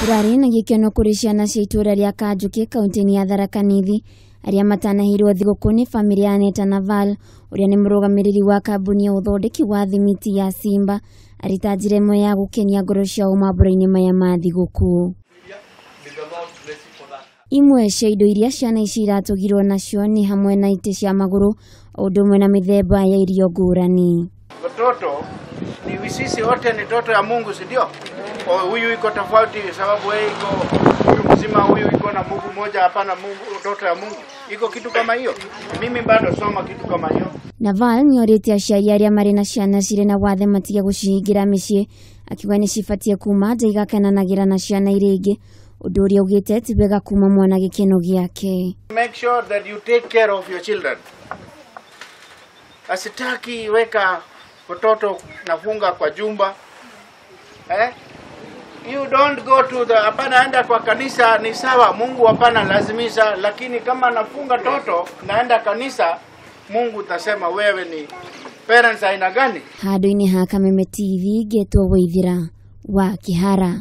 Kũrarĩ na gĩkeno kũrĩ ciana cia itũũra rĩa Kanjũkĩ kaunti-inĩ ya Tharaka Nithi arĩa matanahĩirwo thigũkũ nĩ bamĩrĩ ya Neta Naval ũrĩa nĩ mũrũgamĩrĩri wa kambuni ya ũthondeki wa thimiti ya Simba arĩ ta njĩra ĩmwe ya gũkenia ngoro ciao mambura-inĩ maya ma thigũkũ. Imwe cia indo iria ciana ici iratũgirwo nacio nĩ hamwe na itĩ cia magũrũ o ũndũ ũmwe na mĩthemba ya irio ngũrani. Watoto ni sisi wote ni toto ya Mungu, si ndio? Huyu iko tofauti sababu yeye iko mtu mzima, huyu iko na Mungu moja, hapana Mungu, toto ya Mungu iko kitu kama hiyo. Mimi bado soma kitu kama hiyo. Naval nĩorĩtie aciari arĩa marĩ na ciana cirĩ na wathe matige gũcihingĩra mĩciĩ akiuga nĩ cibatie kuma nja igakenanagĩra na ciana iria ingĩ ũndũ ũrĩa augĩte ti wega kuma mwana gĩkeno gĩake. Make sure that you take care of your children. Asitaki weka watoto nafunga kwa jumba. Eh? You don't go to the, hapana enda kwa kanisa ni sawa, Mungu hapana lazimisha, lakini kama nafunga toto naenda kanisa, Mungu tasema wewe ni parents aina gani? Handũ-inĩ ha Kameme TV ngetwo Waithira wa Kihara.